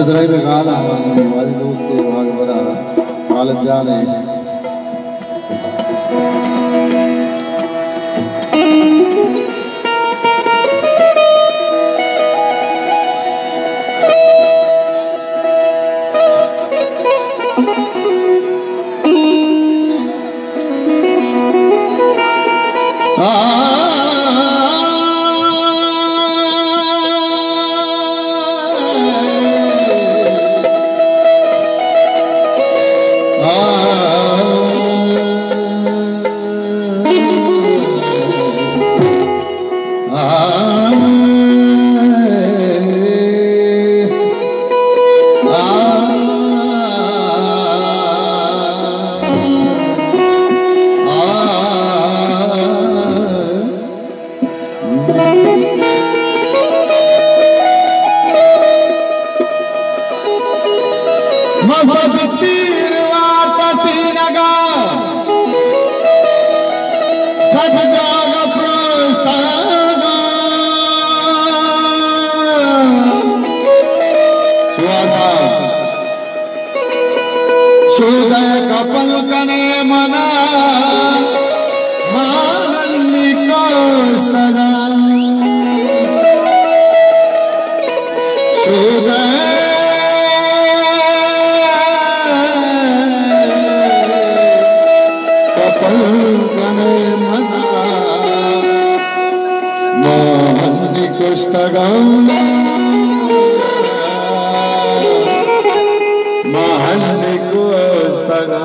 درائیں گال آواز میں واجہ دوست واگ برا غالب جان ہے۔ مسد تیر وارتا تینگا، سج جاگہ پروشتگا۔ شوازا۔ شودہ کپل کنے منا، مانی کشتگا۔ شودہ کپل کنے منا، مانی کشتگا۔ مانی کشتگا۔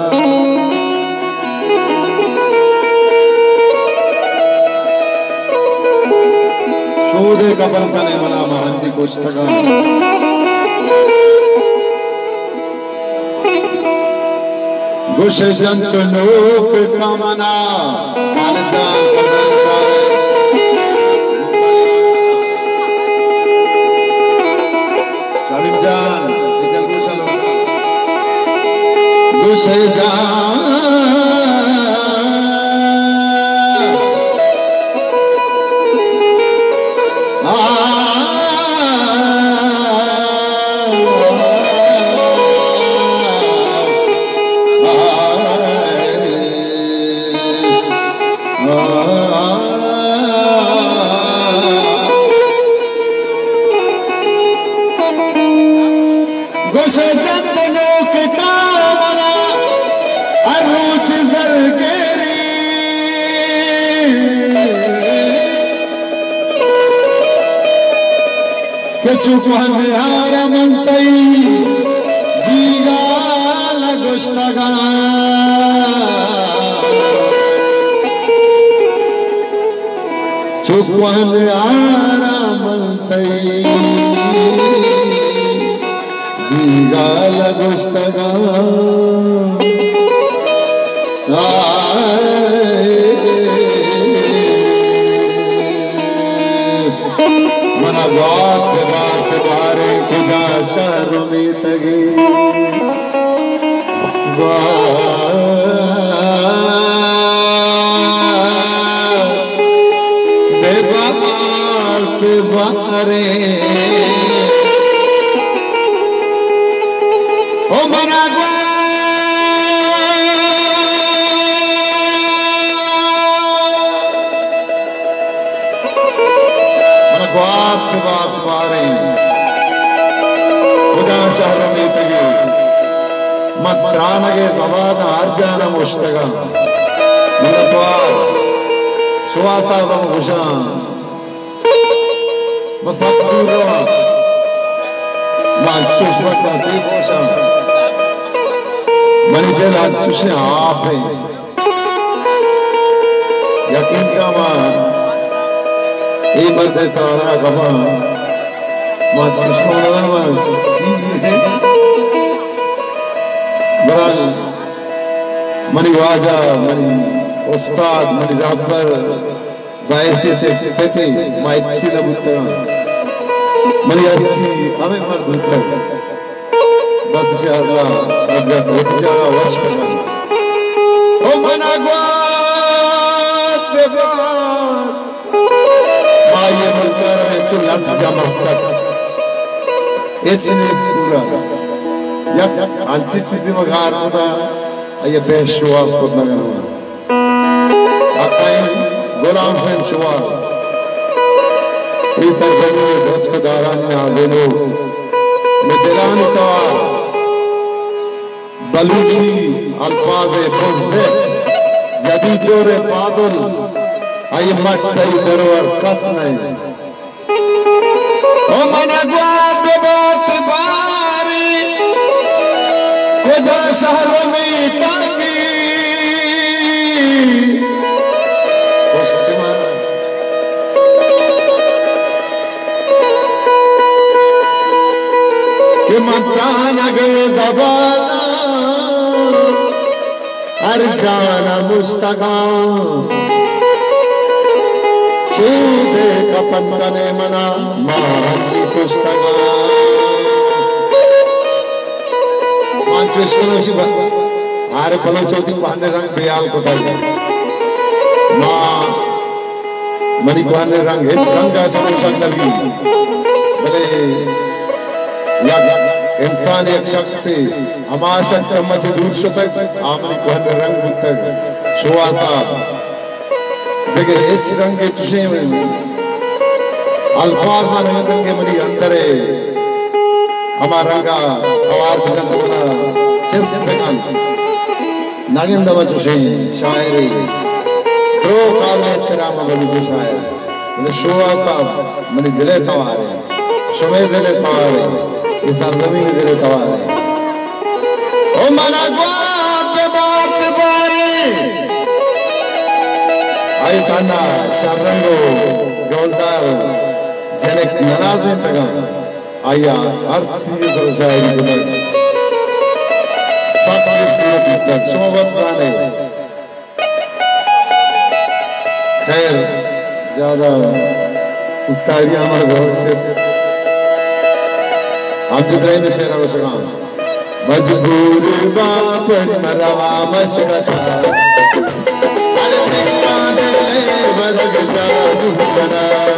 شودے کپل کنے منا، مانی کشتگا۔ گوش جنت نوک کمنا۔ شمیم جان، گوش جان۔ گوش جنت نوک کامنا، ہر روچ زرگری۔ کہ چو کوہن یار من تئی جیگال گوشتگاں۔ چو کوہن یار من تئی جیگال گوشتگاں۔ منا گوات بات باریں کجا شہر میتگی۔ گوات بات باریں۔ او منا گوات، منا گوات بات باریں۔ کجا شہر میتگی۔ من ترانگے زبان ہر جانا مشتگاں۔ منتوار۔ شوہاز صاحب ہم گوشاں۔ من سک دور رواں۔ من انچوش وت چی گوشاں۔ منی دل انچوش آپ ایں۔ یقین کن ما اے مرد ترانہ گواں۔ ما چشماں نہ ما چی۔ برحال منی واجہ، منی استاد، منی رہبر، بحیثیت پتے ما ہچی نہ بوتگاں۔ منی ہرچی ہمے مرد بوتگ۔ بس انشاءاللہ رب جان وتی جاگہ وش بکن۔ او منا گوات بات۔ ما یہ ملک ءَ چو لٹ جمع است۔ ہچ نیست۔ یک انچیں چیزے ما گار کتا، آئی ءَ بے شواز کت نہ کناں۔ حقیں غلام حسین شواز، اے سرزمین ءِ درچک ءُ دارانی نازینو، مئے دلانی توار، بلوچی الفاظ ءِ بزدل، جدید دور ءِ فاضل، آئی مٹ، آئی درور کس نہ انت۔ او من گوات ببات باری، کجا شہر و میتاگی پشت من۔ کہ من ترانگ زباناں ہر جان ءَ مشتگاں، چودے کپن کنے منا ماہنی کشتگاں۔ من چوش کنوشی عارف بلوچ وتی کوہنیں رنگ بیال کتگ۔ ما منی کوہنیں رنگ ہچ رنگ ءَ چہ گوشگ نہ بیت، بلے یک انسان، یک شخصے، ہما شخص کہ ما چہ دور شتگ، آ منی کوہنیں رنگ بوتگ۔ شوہاز صاحب، دگہ ہچ رنگ ءَ چشیں الفاظ نہ انت کہ منی اندر ءَ ہما رنگ ءَ توار بکنت، منا چست بکنت۔ نگندم چوشیں شاعرے، درو قابل احترام بلوچ شاعر۔ بلے شوہاز صاحب، منی دل ءِ توار ئے، شمئے دل ءِ توار ئے، اے سرزمین ءِ دل ءِ توار ئے۔ او منا گوات ببات باری، آئی تہنا شررنگ و ڈولدار جنک ننازینتگاں۔ آئی ءَ ہر چیز ءِ سر ءَ شاعری کتگ۔ سک خوبصورت بوتگ۔ شما وت زان ئے۔ خیر، زیادہ کوتاہی ءَ مہ ببخش ات۔ ہمجد رحیم ءِ شعر ءَ گوشگاں۔ مجبور باں پری مرواں مشکتا، ارے تکاں دل ءِ ورگ جادو کنا۔